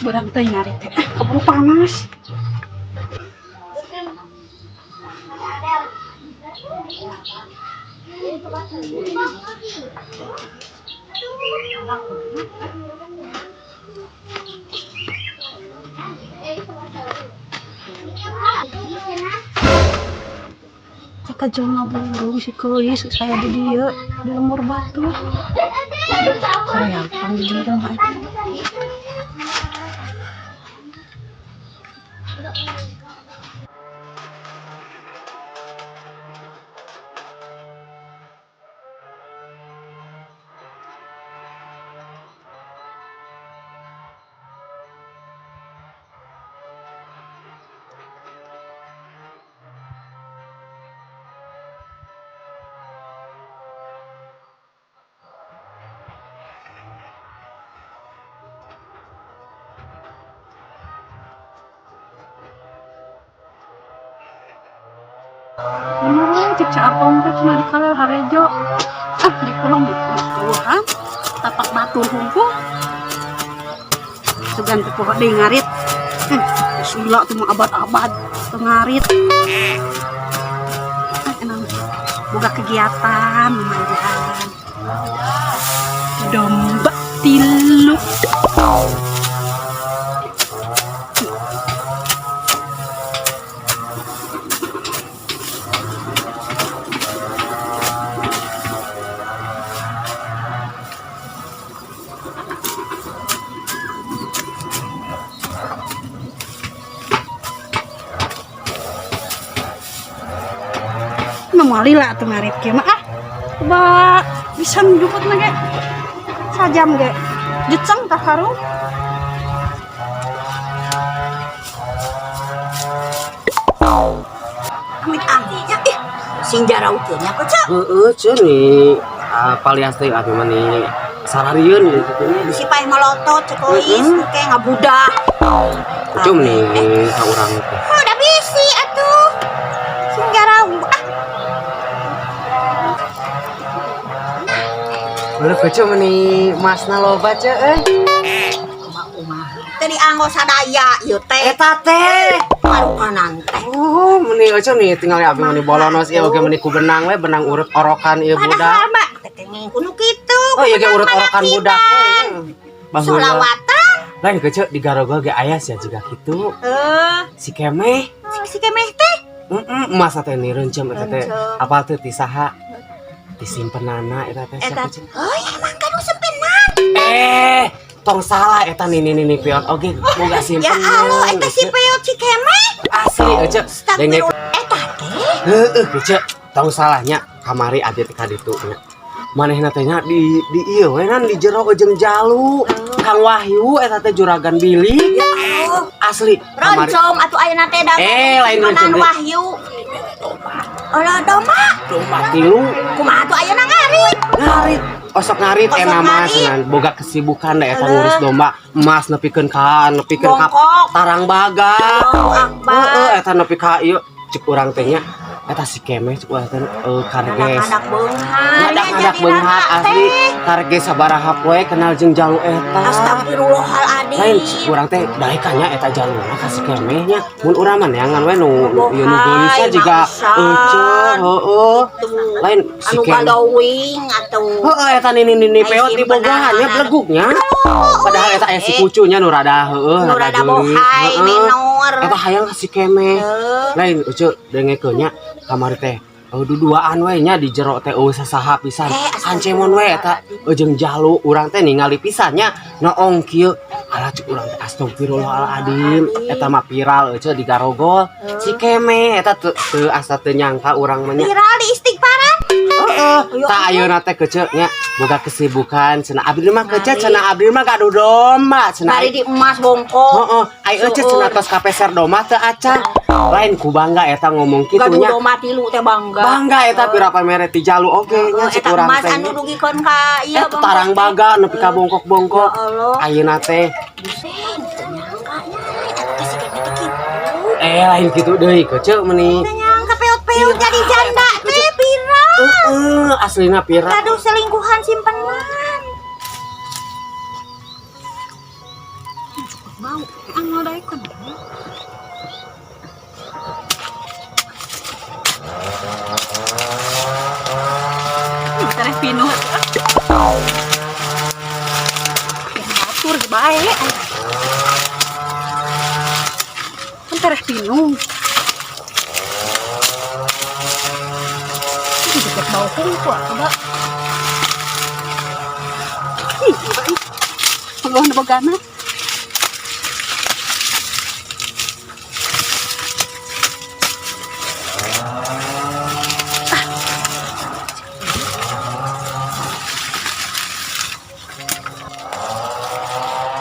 Beurang teh ngarit teh. Ah, keburu panas. Kata jelema burung si Kelis saya di dieu di lembur batu. Koreakan di jelema eta. Bener we cek Ca Apong teh cenah di kaler harejo. Ah, di kulong eueuhan tapak batur hungkul. Sugan teh poho deui ngarit. Sila tuh mah abad-abad teu ngarit. Ah, enang boga kegiatan lumayan. Domba tilu. Nah, lila tuh ngarit kieu mah ah. Coba bisa jukut ge. Sajam ge. Jeceng tah karung. Amit amit ih, sing jaraukeun nya kocak. Heeh, ceu nih palias teh abi mah nih sararieun gitu nya. Si paeh malotot cekois engke ngabudak. Ceu nih ka urang teh. Oh, udah bisi atuh. Sing jarau ah. Heuh keceu meni masna loba ceu euy. Teu dianggo sadaya ieu teh. Eta teh. Marukanan teh. Oh, meni euceu nih tinggal abi meni bolonos ieu oge meni ku benang we, benang urut orokan ieu budak. Padahal mah teh kenging kudu kitu. Oh iya ge urut orokan budak. Baheula. Solawatan. Lain keceu di Garogol ge aya sia juga kitu. Heuh, Si Kemeh. si kemeh teh. Heeh, emas teh nih reuncem eta teh. Reuncem. Apa teh ti saha? Disimpenana eta teh Eta. sia keceu. Oh, emang kan sempenan. Tong salah eta nih nih nih piot oge boga simpenan. Ya Allah, eta si peot si kemeh. Asli euceu. Denge Eta teh. heueuh keceu. Tong salahnya kamari abdi teh ka ditu nya. Manehna teh nya di ieu we nan di jero jeung jalu. Kang Wahyu eta teh juragan Billy. Ya Allah. Asli kamari. Roncom atuh ayeuna teh dagang. Lain roncom deui. Wahyu. Alah domba. Domba tilu. Kumaha atuh ayeuna ngarit? Ngarit. Osok ngarit Osok eta mah ngarit. cenah boga kesibukan da eta Alah. ngurus domba emas nepikeun ka nepikeun ka Bongkok. tarang baga. Allahu Akbar. Heeh, eta nepi ka ieu cek urang teh nya eta si Kemeh cek urang teh karges. Anak-anak beunghar. Ngadak-ngadak beunghar asli karges sabaraha poe kenal jeung jalu eta. Astagfirullahaladzim. Lain cek urang teh daekannya eta jaluna ka si Kemeh nya. Mun urang mah neangan we nu ieu nu geulisna jiga euceu heueuh. Lain si Anu Kemeh. galowing atuh. Heeh, eta nini nini Ai peot simpenan. dibogahan nya beleguknya. Padahal eta aya si kucunya nu rada heueuh, Nu rada geulis. bohai Heeh. minor. Eta hayang ka si Kemeh. Heuh. Lain euceu dengekeun nya kamari teh duduaan we nya di jero teh eueuh sasaha pisan. Kancemon we eta jeung jalu urang teh ningali pisan nya noong kieu. Alah cek urang teh astagfirullahaladzim. Eta mah viral euceu di Garogol. Si Kemeh eta teu asa teu nyangka urang mah nya. Viral di istighfaran. Heeh, tah ayeuna teh keceu nya boga kesibukan cenah abdi mah keceu cenah abdi mah gaduh domba cenah. Bari di emas bongkok. Heeh, ai euceu cenah tos kapeser domba teu acan. Lain ku bangga eta ngomong kitu Gaduh nya. domba tilu teh bangga. Bangga eta pira mere ti jalu oge nya cek Eta urang emas teh. anu dugikeun ka ieu Eta tarang baga nepi ka bongkok-bongkok. Ya Allah. Ayeuna teh Buset, teu nyangka nya eta teh si Kemeh teh kitu. lain kitu deui keceu meuni. Teu nyangka peot-peot jadi janda teh viral. Heeh, aslina pira. Gaduh selingkuhan simpenan. Cukup bau. Angel daekeun. Tereh pinuh. Batur bae. Kan tereh pinuh. Ih, deket bau hungkul atuh, Mbak. Ih, Mbak, ih. Pagawan na bagana.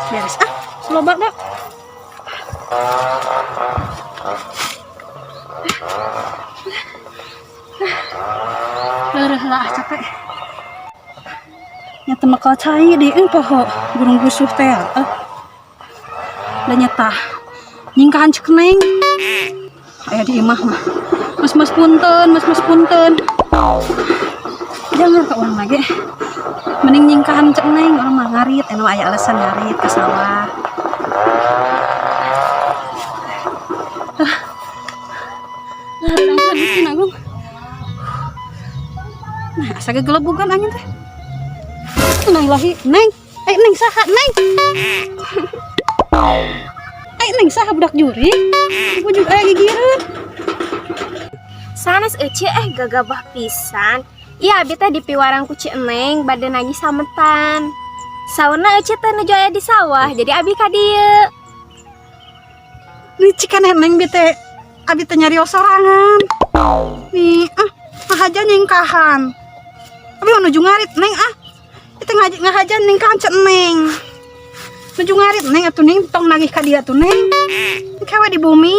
Beres ah, loba dah. Leureuh lah capek. Nya teu makal cai di euy poho burung gusuh teh ah. Da nyata nyingkahan cek neng. Aya di imah mah. Mas-mas punten, mas-mas punten. Jangan ke urang lagi. Mending nyingkahan cek neng, urang mah ngarit, anu aya alasan ngarit ke sawah. Nah, langsung di sini Agung. Nah, asa gegelebugan angin teh. Innalillahi, Neng. Eh, Neng saha, Neng? Eh, Neng saha budak juri? Ibu juga aya gigireun. Sanes ece gagabah pisan. Iya abi teh dipiwarang ku Ci Neng bade nagih sametan. Sauna ece teh nuju aya di sawah, jadi abi ka dieu. Nih cikan Neng bi teh abi teh nyarios sorangan. Nih, ah, ngahaja nyingkahan. Abi mah nuju ngarit, Neng ah. Itu ngahaja nyingkahan Cek Neng. Nuju ngarit Neng atuh Neng tong nagih ka dieu atuh Neng. Kawe di bumi.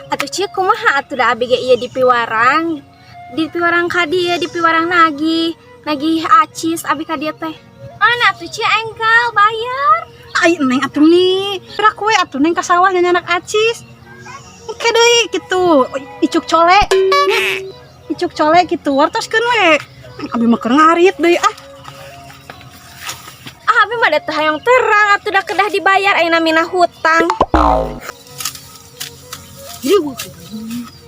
Atuh Ci kumaha atuh da abi ge ieu dipiwarang. Dipiwarang ka dieu, dipiwarang nagih. Nagih acis abi ka dieu teh. Mana atuh Ci enggal bayar. Ai Neng atuh nih. Pira kue atuh Neng ka sawah nyanyanak acis. Engke deui kitu, icuk cole. Nya, icuk cole kitu wartoskeun we. Abi mah keur ngarit deui ah. Ah abi mah da teu hayang terang atuh da kedah dibayar ayeuna mina hutang. Jadi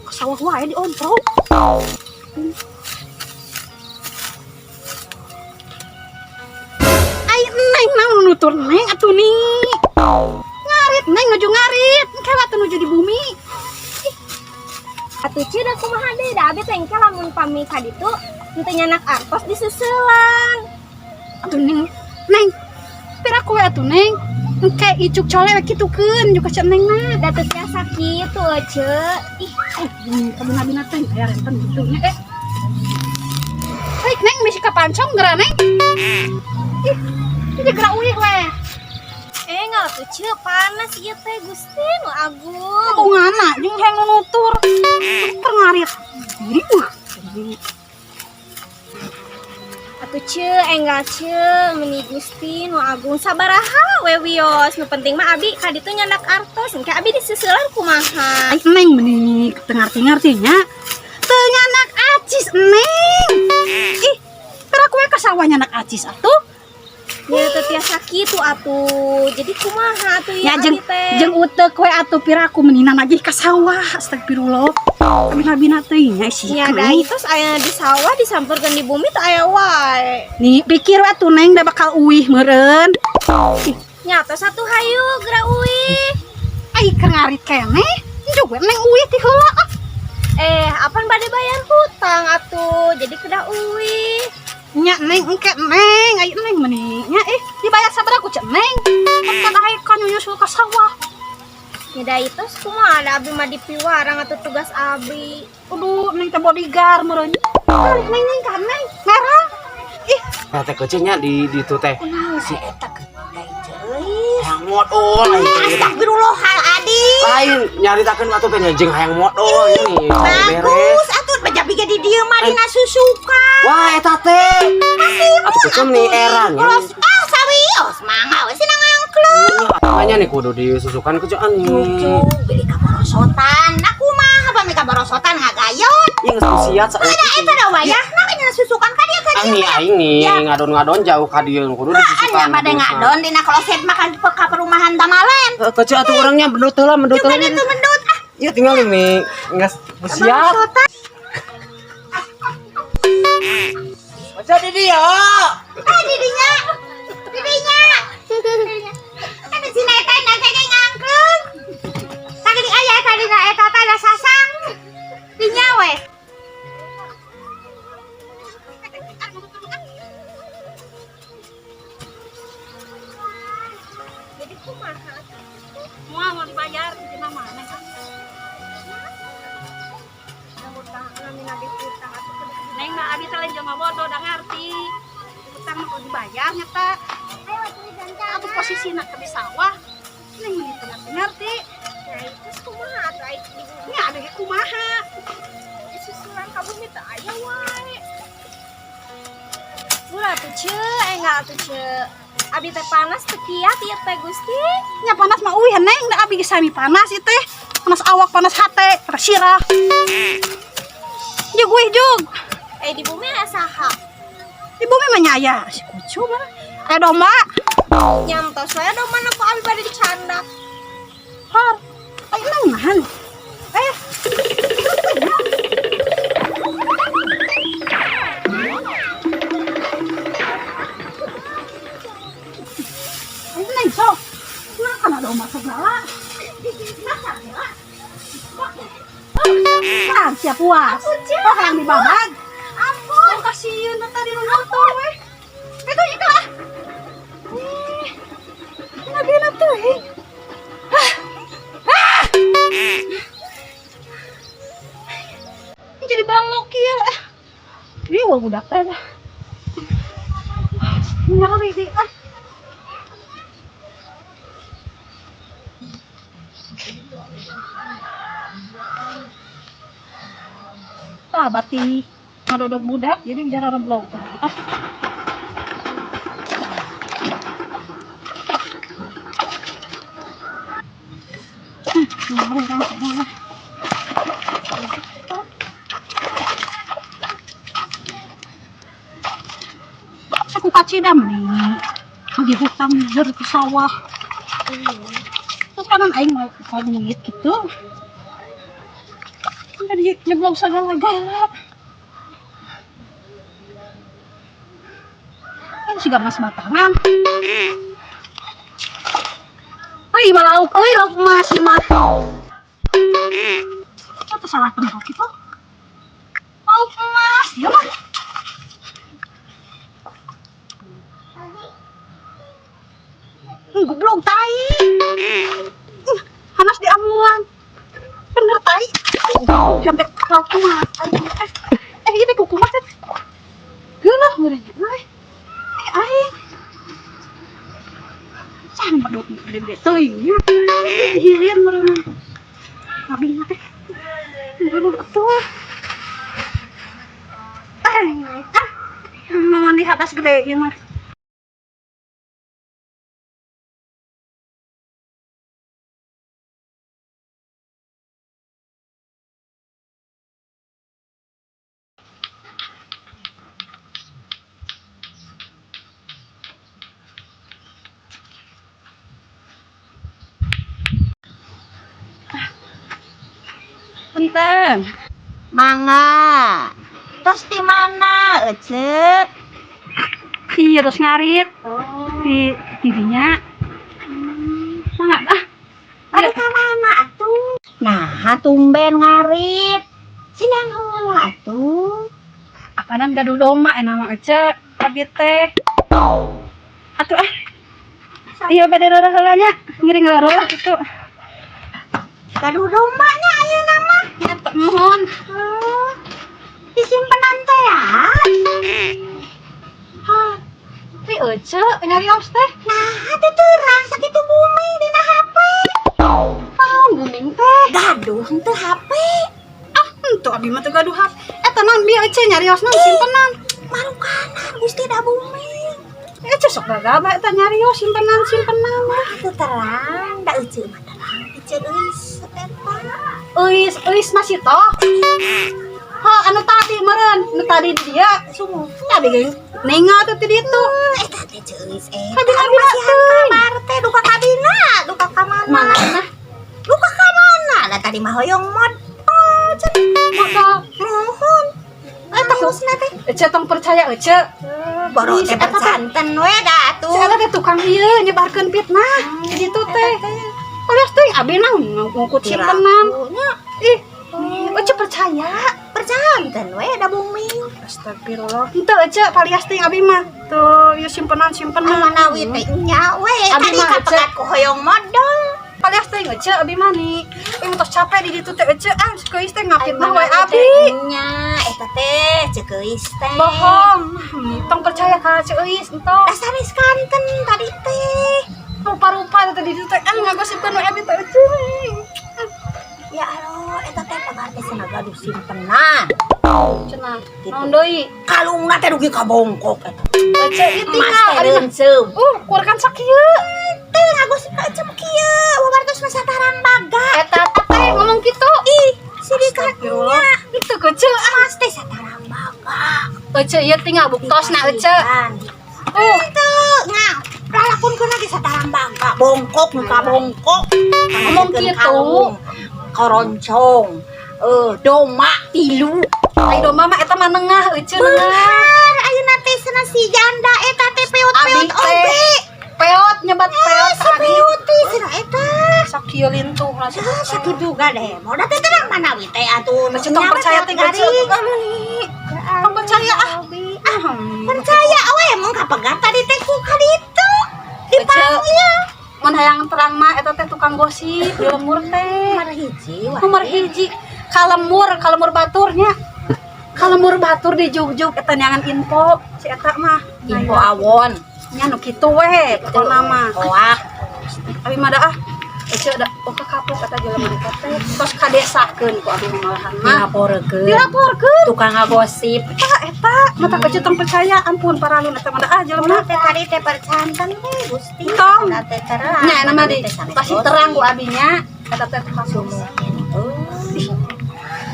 ke sawah wae diontrok. Ai Neng naon nutur Neng atuh nih. Ngarit Neng nuju ngarit, engke atuh nuju di bumi. Atuh Ci da kumaha deui da abi teh engke lamun pami ka ditu henteu nyanak artos disusulan. Atuh Neng, Neng. Pira kowe atuh Neng. Engke icuk cole we kitukeun juga cek Neng mah. Da teu tiasa kitu Ece. Ih, kabina-bina teh aya renten kitu nya eh. Baik Neng misi ka pancong geura Neng. Ih, ini geura uih we. Ngal tuh Ci panas ieu teh Gusti nu agung. Tungana jeung hayang nu nutur. Keur ngarit. Diri Atuh Ci enggal Ci meni Gusti nu agung sabaraha we wios nu penting mah abi ka ditu nyandak artos engke abi disusulan kumaha. Ai Neng meni teu ngarti-ngarti nya. Teu nyandak acis Neng. Ih, pira kowe ka sawah nyandak acis atuh? Ya teu tiasa kitu atuh. Jadi kumaha atuh Ya ya jeung abi teh. jeung uteuk we atuh pira aku menina nagih ka sawah astagfirullah. Kabina-bina teh nya sih. Ya da itu aya di sawah disampurkeun di bumi teh aya wae. Nih pikir we atuh Neng da bakal uih meureun. Nya tos atuh hayu geura uih. Ai keur ngarit keneh. Njug we Neng uih ti heula ah. Apan bade bayar hutang atuh. Jadi kedah uih. Nya Neng engke Neng, ai Neng meni nya dibayar sabaraha ku cek Neng. Kan ai ka nyusul ka sawah. Nya da itu kumaha da abi mah dipiwarang atuh tugas abi. Aduh, Neng teh bodyguard meureun. Balik Neng Neng ka Neng merah. Ih, Nah, teh kecil nya di ditu teh. Kunaon Si eta gede ceulis. hayang modol lain teh. Astagfirullahaladzim. Lain nyaritakeun atuh teh nya jeung hayang modol ini. Beres. Bagus atuh baja ge di dieu mah dina susukan. Wah, eta teh. Atuh kecil nih eran ya. Ah, sawios mangga we sina ngangkluk. Makanya nih kudu disusukan kecil nih. Cucu beli kaborosotan. Nah kumaha pami kaborosotan ngagayon. Ya geus siat saeutik. Eta da wayahna kan susukan ka dieu ka dieu. Ani aing nih ngadon-ngadon jauh ka dieu kudu disusukan. Anya bade ngadon dina kloset makan ka perumahan Tamalen. Kecil atuh orangnya mendut heula mendut Juga heula. itu mendut ah. Iya tinggal ini geus siap. Baca di dia. Ah didinya. Didinya. Kan si eta na kayaknya ngangkrung. Tadi aya tadi na eta teh da sasang. Dinya we. Jadi kumaha? Moal mau dibayar di mana kan? Neng mah abi teh lain jelema bodoh da ngarti. Utang mah kudu dibayar nya teh. Atuh posisina ke di sawah. Neng mah teu ngerti. Nah, terus kumaha atuh ai di bumi? Nya abi ge kumaha? Susulan ka bumi teh aya wae. Ulah tuh ce, enggak tuh ce. Abi teh panas teu kiat ieu teh Gusti. Nya panas mah uih neng da abi ge sami panas ieu teh. Panas awak, panas hate, panas sirah. Jug uih jug. Eh di bumi aya saha? Di bumi mah nya aya si kucu mah. Aya domba. Nyantos we domba ku abi bade dicandak. Har. Ayo nang nahan. Eh. Ayo neng sok. Nah, kan ada domba segala. Nah, segala. Ah, siap puas. Oh, yang dibabag. Ampun. Oh, kasihan tadi nu nonton weh. Itu itu ah. Ih. Nabila tuh. Eh. Ah. Ah. Jadi bangok kieu ah. Ih, wah budak teh. Nyari sih ah. Ah, berarti ngadodok budak jadi jarang blog. Ah. Aku kacidam nih. Lagi hutang zer ke sawah. Terus kanan aing mau pamit gitu. Jadi nyeblok segala-gala. Kan siga mas batangan. Wih, malauk, euy, lauk mas mah. Itu salah tempat gitu. Lauk emas, ya mah. Goblok tai. Hanas di amuan. Bener tai. Sampai lauk emas. Ini kuku mas. Geuleuh meureun. Aing. Sama medot gede teuing. Hilir meureun. Abi teh. Geuleuh atuh. Ah, mandi atas gede ieu mah. Punten. Mangga. Tos di mana, Ecep? Iya, terus ngarit. Di TV-nya. Mangga ah. Ada ka mana atuh? Nah, tumben ngarit. Sinang heula atuh. Apanan gaduh domba enak mah Ece, abi teh. Atuh ah. Iya bade rora heula nya, ngiring rora kitu. Gaduh dombanya ayeuna mah. Ya nuhun. Disimpenan teh ya. Hah. Tapi Ece nyarios teh. Nah, teu terang sakitu bumi dina HP. Oh, booming teh. Gaduh henteu HP. Ah, henteu abi mah teu gaduh HP. Eta naon bieu Ece nyarios naon simpenan. Marukana Gusti da bumi. Ece sok gagabah eta nyarios simpenan simpenan. Wah, teu terang da Ece mah terang. Ece euis eta. Euis, euis masih toh. Ha, Anu tadi meureun, nu tadi di dia. Sumuh. Abi ge ningal tuh ti ditu. Eta teh Ceuis eh. Kabina Anu masihan kabar teh duka kabina, duka ka mana? Mana nah? Duka ka mana? Da tadi mah hoyong modal cenah. Modal. Muhun. Eta husna teh. Ece tong percaya Ece. Boro Ih, teh eta teh- percanten we da atuh. Si eta teh tukang ieu nyebarkeun fitnah. Di ditu teh. Alias teh abi nah ngukut simpenan. Nya. Ih, Ece percaya. Percanten we da bumi. Astagfirullah. Henteu Ece palias teh abi mah. Tuh, ieu simpenan-simpenan. Manawi teh nya we Abi tadi mah, Ece. kapegat ku hoyong modal. Palias teh Ece abi mah nih. Ih, tos capek di ditu teh Ece. Ah, geus teh ngapitnah wae abi. Nya eta teh Ceuis teh. Bohong. Tong percaya ka Ceuis entong. Dasar kanten tadi teh. Rupa-rupa teh di ditu teh. Ah, ngagosipkeun wae abi teh Ece. Ya Allah, eta teh pagar teh cenah gaduh simpenan. Cenah. Naon deui? Kalungna teh dugi ka bongkok eta. Ece ieu Emas tinggal teh abi mah. reunseum. Kur kan sakieu. Teh ngagosip ka Ece kieu, wawartos mah satarang baga. Eta teh ngomong kitu. Ih, sidikan Astagfirullah. Itu kece ah. Emas teh satarang baga. Ece ieu tinggal buktosna Ece. Itu ngah lalakunkeun lagi satarang baga, bongkok nu ka bongkok. Ngomong kitu. Koroncong. Doma tilu. Ai domba mah eta mah nengah Ece nengah. Bener, ayeuna teh cenah si janda eta teh Abi peot-peot teh oge. Peot nyebat peot Si ka abi. peot teh cenah eta. Sakieu lintuh lah. Ah, sakit juga deh. Mau teh tenang manawi teh atuh. Ece tong percaya teh Ece. Tong percaya ah. Ah, percaya we emang kapegat tadi teh ku kaditu. Dipanggil. Mun hayang terang mah eta teh tukang gosip di lembur teh. Nomor hiji wah. Nomor hiji kalemur, kalemur baturnya. Kalemur batur di juk-juk eta neangan info si eta mah. Info awon. Nya nu kitu we pokona mah. Oak. Abi mah da ah. Ece da oh kapok kata jelema eta teh. Tos kadesakeun ku abi mah malahan mah. Dilaporkeun. Dilaporkeun. Tukang ngagosip. Eta eta mata Ece tong percaya ampun paralun eta mah da ah jelema. Teh tadi teh percanten we Gusti. Tong. Teh terang. Nya nama di pasti terang ku abinya eta teh tukang gosip.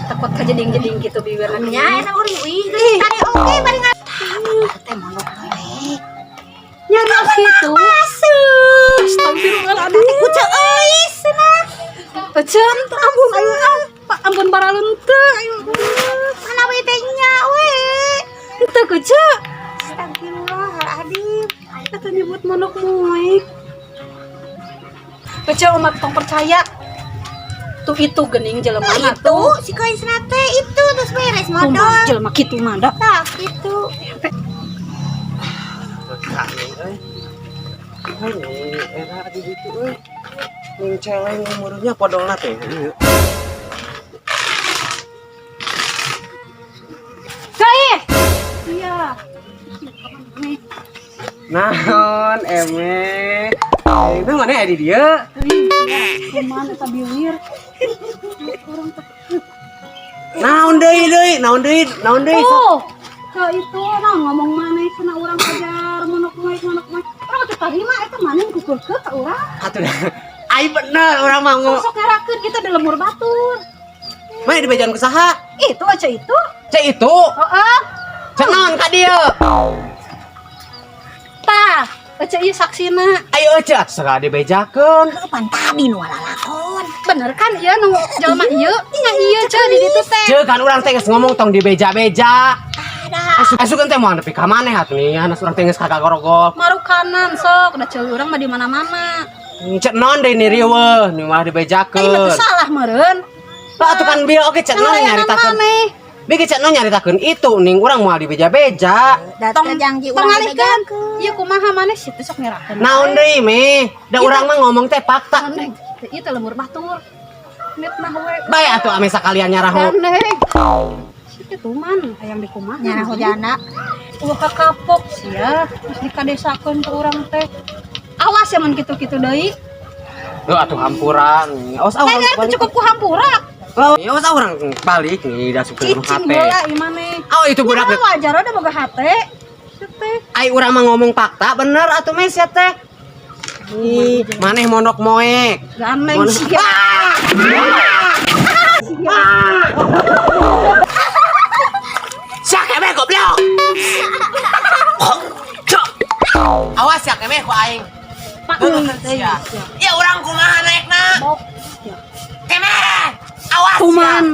Takut kejeding-jeding gitu bibirna. Nya eta uri wih geus tadi oge bari ngat. Tah, teh mondok we. Nyarios gitu. Masuk. Astagfirullahaladzim. Teh ku Ceuis cenah. Ece ampun ayo ah. Pak ampun paralun teu ayo. Mana we teh nya we. Teu kece. Astagfirullahaladzim. Kata nyebut manuk moek. Ece umat tong percaya. Tuh itu gening jelema Nah, na itu tuh. si koisna teh itu terus beres Kumaha modal. jelema kitu mah da. Tah gitu. Euy. Era di ditu euy. Ning celeng umurnya podolna teh. Ieu. Gai. Iya. Nih. Naon eme? Itu mana ya di dieu? Kumaha eta biwir. Urang teh. Naon deui deui, naon deui, naon deui. Oh, ke itu nah ngomong maneh cenah urang kajar manuk moek manuk moek. Urang teh tarima eta maneh kukulkeun ka urang. Atuh ai bener urang mah ngomong. Sok ngerakeun kita di lembur batur. Mana di bejaan ku saha? Itu aja itu. Cek itu. Heeh. Cek naon ka dieu? Tah, aja ieu saksina. Ayo ece atuh segala dibejakeun. Pan tadi nu lalakon. Bener kan ieu nu jelema ieu? Nya ieu ceu di ditu teh. Cek kan urang teh geus ngomong tong dibeja-beja. Ada. Asup asup teh moal nepi ka maneh atuh nih, hanas urang teh geus kagagorogol. Marukanan sok, da ceuli urang mah di mana-mana. Cek naon deui ni riweuh, ni malah Ai mah dibejakeun. teu salah meureun. Lah atuh kan bieu oge cek naon Ngalayanan nyaritakeun. maneh. Bieu cek naon nyaritakeun itu ning urang moal dibeja-beja. Tong janji tong urang ngalihkeun. Ieu kumaha maneh sih teh sok ngerakeun. Naon deui meh? Da urang mah ngomong teh fakta. Aneh, ieu teh lembur batur. Mitnah we. Bae atuh ame sakalian nyaraho. Aneh. Situ tuman hayang di kumaha. Nyaraho jana. Ulah kakapok sia, terus dikadesakeun ke urang teh. Awas ya mun kitu-kitu deui. Duh atuh hampuran. Awas ah urang Teh balik. cukup ku hampura. Oh, awas ah urang balik nih da suka Cicing hate. heula ieu maneh. Oh itu budak Ya, wajar udah boga hate. Sia teh. Ai urang mah ngomong fakta bener atuh meh sia teh. Ih, maneh mondok moek. Gandeng Mondok- sia. Ah! Ah! Kemeh, goblok. Cok. Awas ya, kemeh ku aing. Ya, ya urang kumaha naekna? Kemeh. Awas ya. Kuman.